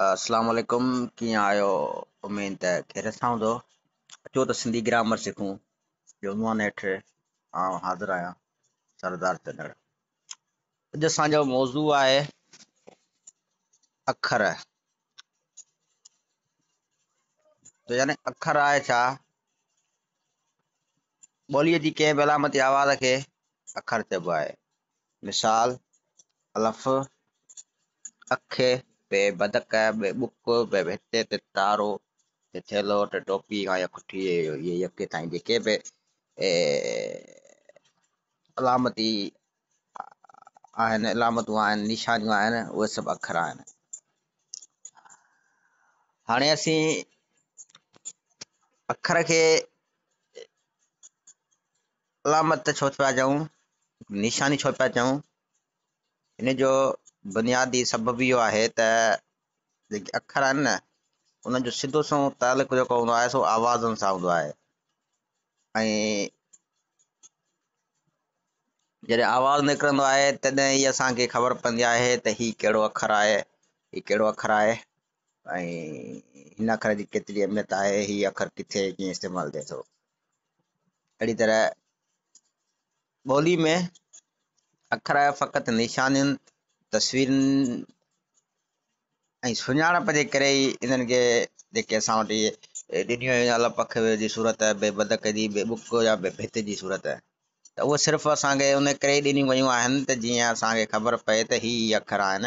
اسلام عليڪم ڪيئن آهيو اميد ته خير سان هوندو اچو ته سنڌي گرامر سکون جو عنوان هيٺ آئون حاضر آهيان سردار چنڙ اڄ اسان جو موضوع آهي اکر ته يعني اکر آهي ڇا ٻوليء جي ڪنهن به علامتي آواز کي اکر چئبو آهي مثال، الف، اک، ب بدڪ، ب ٻڪ، ب ڀت، ت تارو، ٿ ٿيلهو، ٽ ٽوپي کان يڪ ٺي اهي يڪي تائين جيڪي به علامتي آهن، علامتون آهن، نشانيون آهن، اهي سڀ اکر آهن. هاڻي اسين اکر کي علامت ڇو پيا چئون، نشاني ڇو پيا چئون؟ ان جو بنيادي سبب اهو آهي ته جيڪي اکر آهن نه انهن جو سڌو سنئون تعلق جيڪو هوندو آهي سو آوازن سان هوندو آهي ۽ جڏهن آواز نڪرندو آهي تڏهن ئي اسان کي خبر پوندي آهي ته هي ڪهڙو اکر آهي، هي ڪهڙو اکر آهي ۽ هن اکر جي ڪيتري اهميت آهي، هي اکر ڪٿي ڪيئن استعمال ٿئي ٿو. اهڙي طرح ٻولي ۾ اکر فقط نشانين، تصويرن ۽ سڃاڻپ جي ڪري ئي انهن کي جيڪي اسان وٽ اهي ڏنيون ويون الف اک جي صورت، بي بدڪ جي، بي ٻڪ يا بي ڀت جي صورت ته اهي صرف اسان کي ان ڪري ئي ڏنيون ويون آهن ته جيئن اسان کي خبر پئي ته هي اهي اکر آهن.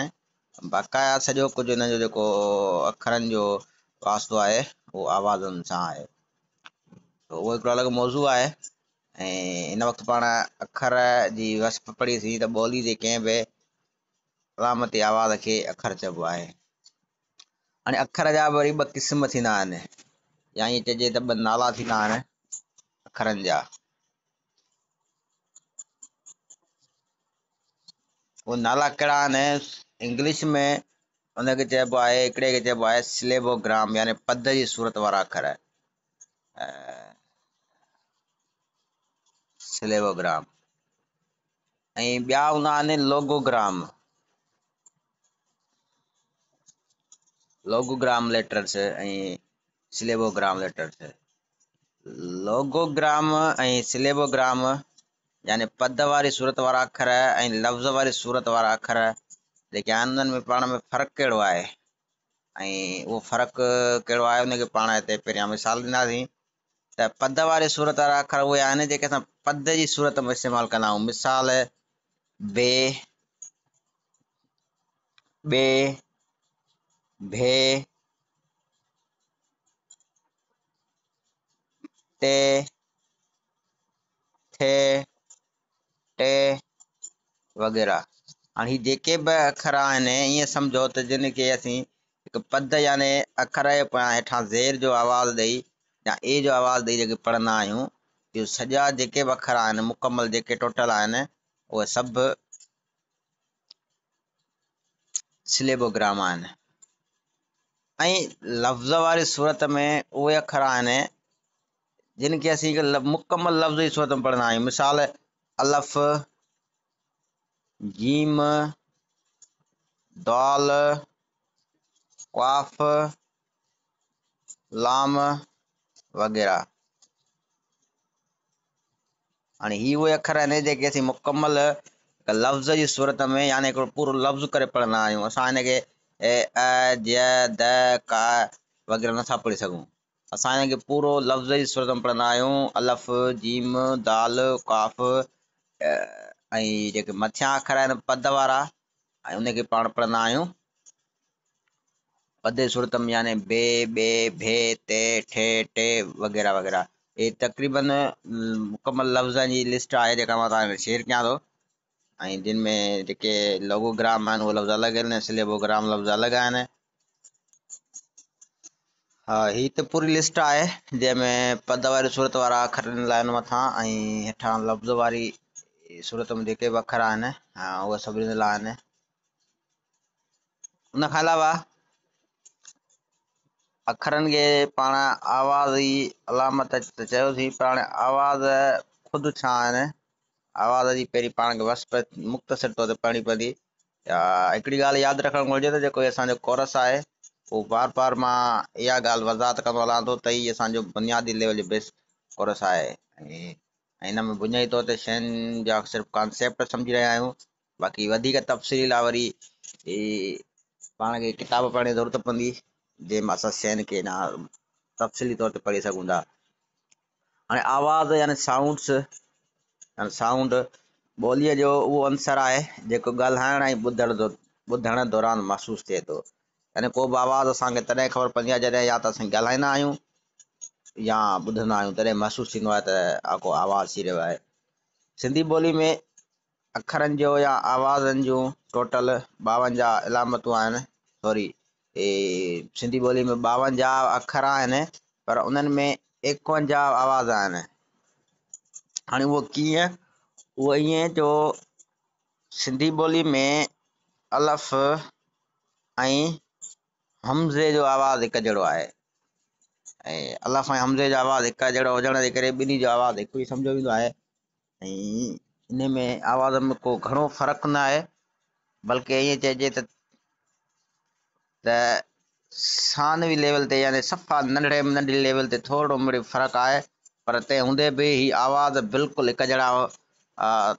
باقاعده سڄو ڪجهه انهن جو جيڪو اکرن جو واسطو آهي اهو آوازن سان آهي. اهو هڪڙو الڳ موضوع آهي ۽ هن وقت پاڻ اکر جي وصف پڙهيسين ته ٻولي جي ڪنهن به علامتي آواز کي اکر چئبو آهي. هاڻي اکر جا به وري ٻه قسم ٿيندا آهن يا ائين چئجي ته ٻه نالا ٿيندا آهن اکرن جا. اهي نالا ڪهڙا آهن؟ انگلش ۾ ان کي چئبو آهي، هڪڙي کي چئبو آهي سليبوگرام يعني پد جي صورت وارا اکر، سليبوگرام، ۽ ٻيا هوندا آهن لوگوگرام، لوگوگرام ليٽرس ۽ سليبوگرام ليٽرس. لوگوگرام ۽ سليبوگرام يعني پد واري صورت وارا اکر ۽ لفظ واري صورت وارا اکر جيڪي آهن انهن ۾ پاڻ ۾ فرق ڪهڙو آهي ۽ اهو فرق ڪهڙو آهي ان کي پاڻ هتي پهريان مثال ڏينداسين ته پد واري صورت وارا اکر اهي آهن جيڪي اسان پد جي صورت ۾ استعمال ڪندا آهيون مثال بي، ٻي، ڀي، تي، ٿي، ٽي وغيره. هاڻي هي جيڪي به اکر آهن ائين سمجهو ته جن کي اسين هڪ پد يعني اکر جي پويان هيٺان زير جو آواز ڏئي يا اي جو آواز ڏئي جيڪي پڙهندا آهيون اهي سڄا جيڪي به اکر آهن مڪمل جيڪي ٽوٽل آهن اهي سڀ سليبوگرام آهن ۽ لفظ واري صورت ۾ اهي اکر آهن جن کي اسين هڪ مڪمل لفظ جي صورت ۾ پڙهندا آهيون مثال الف، جيم، دال، قاف، لام وغيره. هاڻي هي اهي اکر آهن جيڪي اسين مڪمل لفظ جي صورت ۾ يعني هڪڙو پورو لفظ ڪري پڙهندا آهيون اسان هن کي اي، ا، ج، د، ڪ وغيره نٿا پڙهي سگهون اسان هن کي پورو لفظ جي صورت ۾ پڙهندا آهيون الف، جيم، دال، قاف ۽ جيڪي مٿيان اکر آهن پد وارا ۽ ان کي پاڻ پڙهندا آهيون پد جي صورت ۾ يعني بي، ٻي، ڀي، تي، ٺي، ٽي وغيره وغيره. هي تقريبن مڪمل لفظن جي لسٽ آهي جيڪا مان توهان کي شيئر ڪيان ٿو ۽ جن ۾ جيڪي لوگوگرام آهن اهي لفظ الڳ آهن ۽ سليبوگرام لفظ الڳ آهن. ها هي ته پوري لسٽ آهي جنهن ۾ پد واري صورت وارا اکر ڏنل آهن مٿان ۽ هيٺان لفظ واري صورت ۾ جيڪي به اکر آهن اهي سڀ ڏنل آهن. ان کان علاوه اکرن کي پاڻ آواز جي علامت ته چيوسين پر هاڻي آواز خود ڇا آهن؟ آواز جي پهرين پاڻ کي وصف مختصر طور تي پڙهڻي پوندي. هڪڙي ڳالهه ياد رکڻ گهرجي ته جيڪو هي اسان جو ڪورس آهي اهو بار بار مان اها ڳالهه وضاحت ڪندو هلان ٿو ته هي اسان جو بنيادي ليول جو بيس ڪورس آهي ۽ هن ۾ بنيادي طور تي شين جا صرف ڪانسيپٽ سمجهي رهيا آهيون، باقي وڌيڪ تفصيلي لاء وري پاڻ کي ڪتاب پڙهڻ جي ضرورت پوندي، جنهن مان اسان شين کي اڃا تفصيلي طور تي پڙهي سگهون ٿا. هاڻي آواز يعني سائونڊس يعني سائونڊ ٻوليء جو اهو عنصر آهي جيڪو ڳالهائڻ ۽ ٻڌڻ دوران محسوس ٿئي ٿو. يعني ڪو به آواز اسان کي تڏهن خبر پوندي آهي جڏهن يا ته اسين ڳالهائيندا آهيون يا ٻڌندا آهيون، تڏهن محسوس ٿيندو آهي ته ڪو آواز ٿي رهيو آهي. سنڌي ٻولي ۾ اکرن جو يا آوازن جون ٽوٽل 52 علامتون آهن. سوري، سنڌي ٻولي ۾ 52 اکر آهن، پر انهن ۾ 51 آواز آهن. هاڻي اهو ڪيئن؟ اهو ائين جو سنڌي ٻولي ۾ الف ۽ همزي جو آواز هڪ جهڙو آهي، ۽ الف ۽ همزي جو آواز هڪ جهڙو هجڻ جي ڪري ٻنهي جو آواز هڪ ئي سمجهيو ويندو آهي، ۽ ان ۾ آواز ۾ ڪو گهڻو فرق نه آهي، بلڪه ائين چئجي ته ثانوي ليول تي يعني صفا ننڍڙي ۾ ننڍي ليول تي ٿورڙو مڙئي فرق آهي، پر تنهن هوندي به هي آواز بلڪل هڪ جهڙا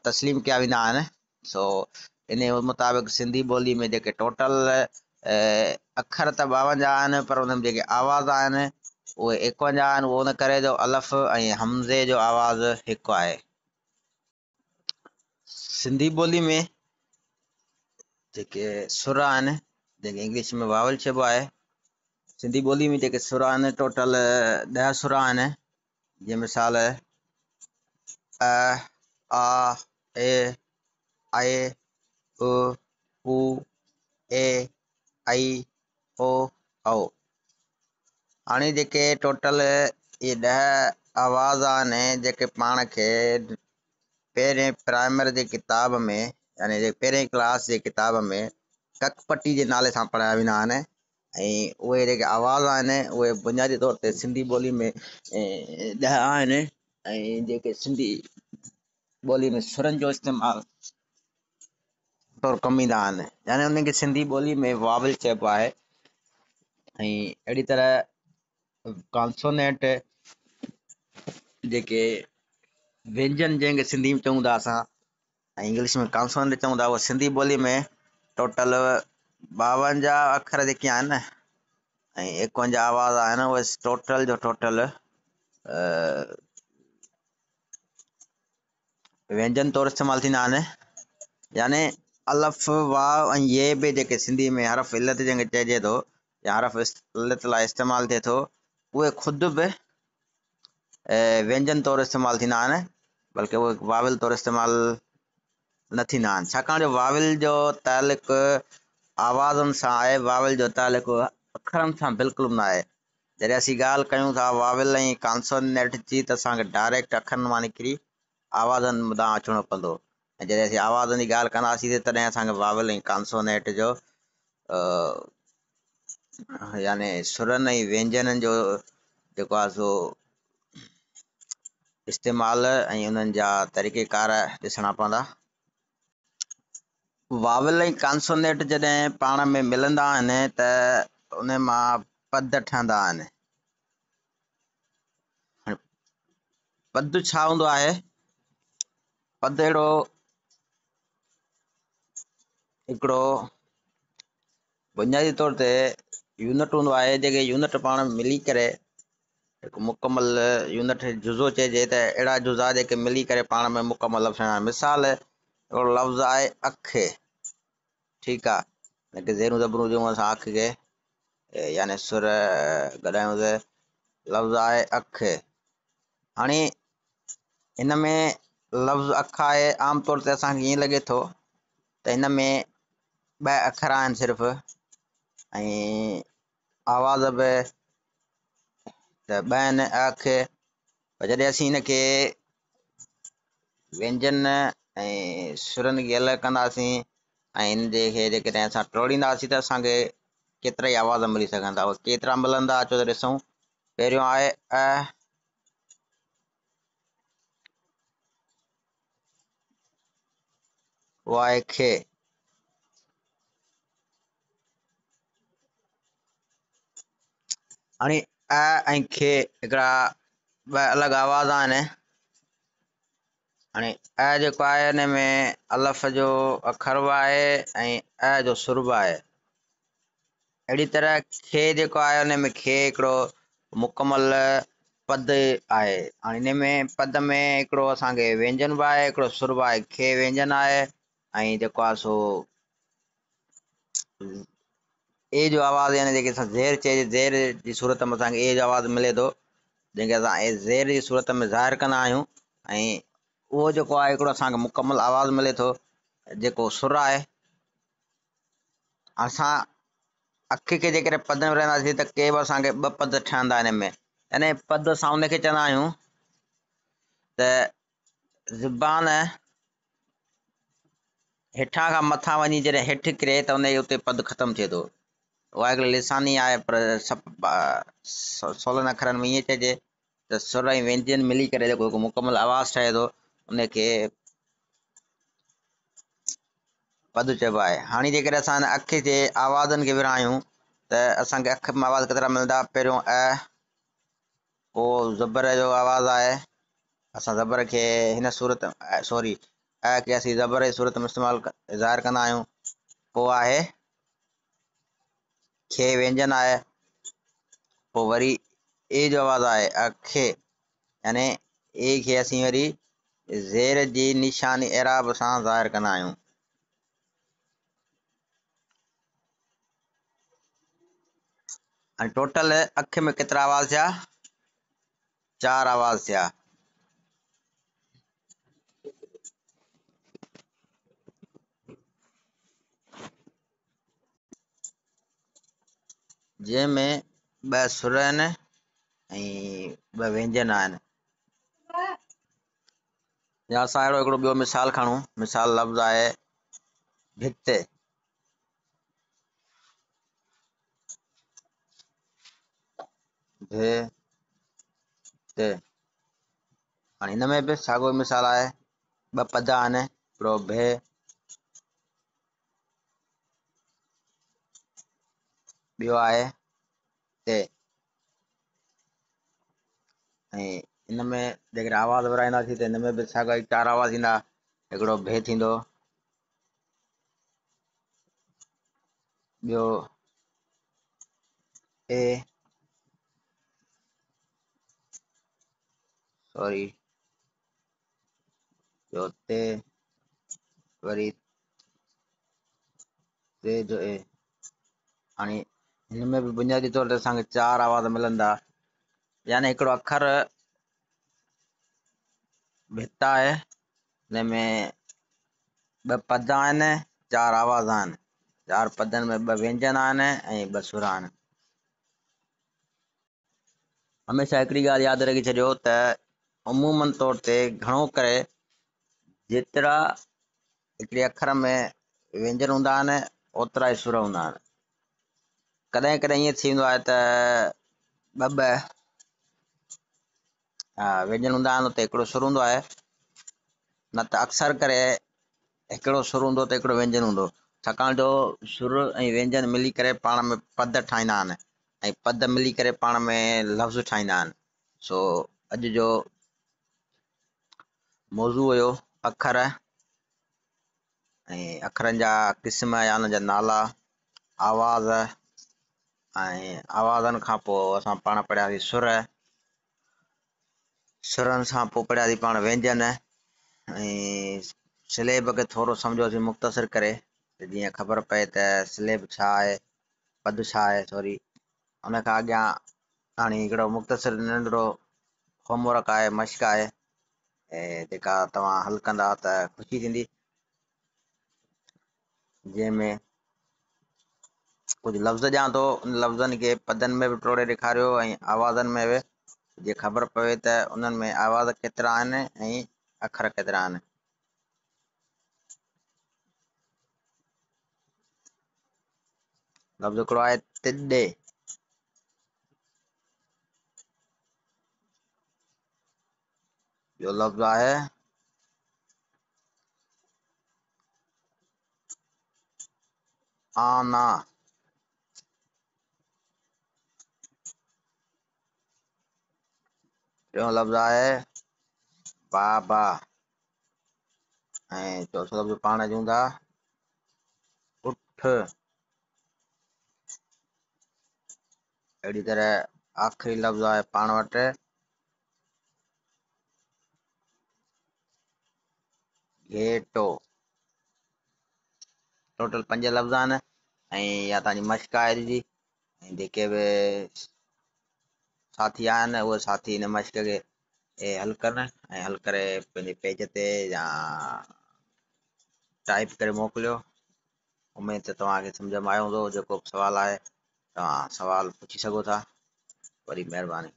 تسليم ڪيا ويندا آهن. سو ان مطابق سنڌي ٻولي ۾ جيڪي ٽوٽل اکر ته 52 آهن، پر ان ۾ جيڪي آواز آهن اهي 51 آهن. اهو ان ڪري جو الف ۽ همزي جو آواز هڪ آهي. سنڌي ٻولي ۾ جيڪي سر آهن، جنهن کي انگلش ۾ واول چئبو آهي، سنڌي ٻولي ۾ جيڪي سر آهن ٽوٽل 10 سر آهن، جيئن مثال ا، آ، اي، آئي، ا، او، اي، آئي، او، او. هاڻي جيڪي ٽوٽل اهي 10 آواز آهن جيڪي پاڻ کي پهرين پرائمر جي ڪتاب ۾ يعني پهرين ڪلاس جي ڪتاب ۾ ڪڪ پٽي جي نالي سان پڙهايا ويندا آهن، ۽ اهي جيڪي آواز آهن اهي بنيادي طور تي سنڌي ٻولي ۾ 10 آهن، ۽ جيڪي سنڌي ٻولي ۾ سرن جو استعمال طور ڪم ايندا آهن، يعني انهن کي سنڌي ٻولي ۾ واول چئبو آهي. ۽ اهڙي طرح ڪانسونينٽ جيڪي وينجن جنهن کي سنڌي ۾ چئون ٿا اسان ۽ انگلش ۾ ڪانسونينٽ چئون ٿا، اهي سنڌي ٻولي ۾ ٽوٽل 52 اکر جيڪي آهن ۽ 51 آواز آهن، اهي ٽوٽل جو ٽوٽل وينجن طور استعمال ٿيندا آهن. يعني الف، واو ۽ يي به جيڪي سنڌي ۾ حرف علت جنهن کي چئجي ٿو يا حرف علت لاء استعمال ٿئي ٿو، اهي خود به وينجن طور استعمال ٿيندا آهن، بلڪه اهي واول طور استعمال نه ٿيندا آهن، ڇاڪاڻ جو واول جو تعلق آوازن سان آهي، واول جو تعلق اکرن سان بلڪل به نه آهي. جڏهن اسين ڳالهه ڪيون ٿا واول ۽ ڪانسونينٽ جي ته اسان کي ڊائريڪٽ اکرن مان نڪري آوازن ڏانهن اچڻو پوندو، ۽ جڏهن اسين آوازن جي ڳالهه ڪنداسين ته تڏهن اسان کي واول ۽ ڪانسونينٽ جو يعني سرن ۽ وينجنن جو جيڪو آهي سو استعمال ۽ انهن جا طريقيڪار ڏسڻا پوندا. واول ۽ ڪانسونينٽ جڏهن پاڻ ۾ ملندا آهن ته ان مان پد ٺهندا آهن. پد ڇا هوندو آهي؟ پد اهڙو هڪڙو بنيادي طور تي يونٽ هوندو آهي، جيڪي يونٽ پاڻ ۾ ملي ڪري هڪ مڪمل يونٽ جزو چئجي ته اهڙا جزا جيڪي ملي ڪري پاڻ ۾ مڪمل لفظ ٺهندا آهن. مثال هڪڙو لفظ آهي اک، ٺيڪ آهي، هن کي زيرون زبرون ڏيون اسان اک کي، يعني سر گڏايون ته لفظ آهي اک. هاڻي هن ۾ لفظ اک آهي، عام طور تي اسان کي ائين لڳي ٿو ته هن ۾ 2 اکر آهن صرف، ۽ آواز به ته 2 آهن اک، پر جڏهن اسين هن کي وينجن ۽ سرن کي الڳ ڪنداسين ۽ هن جي کي جيڪڏهن اسان ٽوڙينداسين ته اسان کي ڪيترا ئي آواز ملي سگهن ٿا. اهي ڪيترا ملندا اچو ته ڏسون. پهريون آهي ا، اهو آهي کي، هاڻي ا ۽ کي هڪڙا ٻه الڳ آواز آهن. هاڻي ا جيڪو آهي ان ۾ الف جو اکر به آهي ۽ ا جو سر به آهي. اهڙي طرح کي جيڪو آهي ان ۾ کي هڪڙو مڪمل پد آهي. هاڻي ان ۾ پد ۾ هڪڙو اسان کي وينجن به آهي، هڪڙو سر به آهي. کي وينجن آهي ۽ جيڪو آهي سو اي جو آواز، يعني جيڪي اسان زير چئجي، زير جي صورت ۾ اسان کي اي جو آواز ملي ٿو، جنهن کي اسان اي زير جي صورت ۾ ظاهر ڪندا آهيون، ۽ اهو جيڪو آهي هڪڙو اسان کي مڪمل آواز ملي ٿو جيڪو سر آهي. اسان اک کي جيڪڏهن پد ۾ ورهائينداسين ته ڪي به اسان کي ٻه پد ٺهندا هن ۾، يعني پد اسان ان کي چوندا آهيون ته زبان هيٺان کان مٿان وڃي جڏهن هيٺ ڪري ته ان جي اتي پد ختم ٿئي ٿو. اها هڪڙي لساني آهي، پر سولن اکرن ۾ ائين چئجي ته سر ۽ وينجن ملي ڪري جيڪو هڪ مڪمل آواز ٺهي ٿو ان کي پد چئبو آهي. هاڻي جيڪڏهن اسان هن اک جي آوازن کي ورهايون ته اسان کي اک ۾ آواز ڪيترا ملندا؟ پهريون ا، پوء زبر جو آواز آهي، اسان زبر کي هن صورت، سوري، ا کي اسين زبر جي صورت ۾ استعمال ظاهر ڪندا آهيون. پوء آهي کي وينجن آهي، پوء وري اي جو آواز آهي اکي، يعني اي کي اسين وري زير جي نشاني اعراب سان ظاهر ڪندا آهيون. ۽ ٽوٽل اک ۾ ڪيترا آواز ٿيا؟ 4 آواز ٿيا. جنهن ۾ 2 سر آهن ۽ 2 وينجن آهن. يا اسان اهڙو هڪڙو ٻيو مثال کڻون. مثال لفظ آهي ڀت. ڀ ت. هاڻي هن ۾ به ساڳيو مثال آهي، 2 پد آهن، هڪڙو ڀ ٻيو آهي ت. ۽ ان ۾ جيڪڏهن آواز ورهائينداسين ته هن ۾ به ساڳيا ئي 4 آواز ايندا. هڪڙو ڀ ٿيندو، ٻيو اي، سوري، ٻيو تي، وري تي جو اي. هاڻي هن ۾ به بنيادي طور تي اسان کي 4 آواز ملندا، يعني هڪڙو اکر ڀت آهي، هن ۾ 2 پد آهن، 4 آواز آهن. 4 پدن ۾ 2 وينجن آهن ۽ 2 سر آهن. هميشه هڪڙي ڳالهه ياد رکي ڇڏيو ته عموماً طور تي گهڻو ڪري جيترا هڪڙي اکر ۾ وينجن هوندا آهن اوترا ئي سر هوندا آهن. ڪڏهن ڪڏهن ائين ٿي ويندو آهي ته ٻه ٻه وينجن هوندا آهن، اتي هڪڙو سر هوندو آهي، نه ته اڪثر ڪري هڪڙو سر هوندو ته هڪڙو وينجن هوندو، ڇاڪاڻ جو سر ۽ وينجن ملي ڪري پاڻ ۾ پد ٺاهيندا آهن ۽ پد ملي ڪري پاڻ ۾ لفظ ٺاهيندا آهن. سو اڄ جو موضوع هيو اکر ۽ اکرن جا قسم يا انهن جا نالا، آواز، ۽ آوازن کان پوءِ اسان پاڻ پڙهياسين سر، سرن سان پوءِ پڙهياسين پاڻ وينجن، ۽ سليب کي ٿورو سمجهوسين مختصر ڪري ته جيئن خبر پئي ته سليب ڇا آهي، پد ڇا آهي، سوري. ان کان اڳيان هاڻي هڪڙو مختصر ننڍڙو هوم ورڪ آهي، مشق آهي، ۽ جيڪا توهان حل ڪندا ته خوشي ٿيندي، جنهن ۾ ڪجهه لفظ ڏيان ٿو، ان لفظن کي پدن ۾ به ٽوڙي ڏيکاريو ۽ آوازن ۾ به، جيئن خبر پوي ته انهن ۾ آواز ڪيترا آهن ۽ اکر ڪيترا آهن. لفظ هڪڙو آهي تڏي، ٻيو لفظ آهي آنا، ٽيون لفظ آهي بابا ۽ چوٿون لفظ پاڻ چون ٿا اٺ. اهڙي طرح آخري لفظ آهي پاڻ وٽ گهيٽو. ٽوٽل 5 لفظ آهن ۽ اها توهان جي مشق آهي اڄ جي ۽ جيڪي به ساٿي آهن اهي ساٿي هن مشق کي حل ڪن ۽ حل ڪري پنهنجي پيج تي يا ٽائپ ڪري موڪليو. اميد ته توهان کي سمجهه ۾ آيو هوندو. جيڪو به سوال آهي توهان سوال پڇي سگهو ٿا. وڏي مهرباني.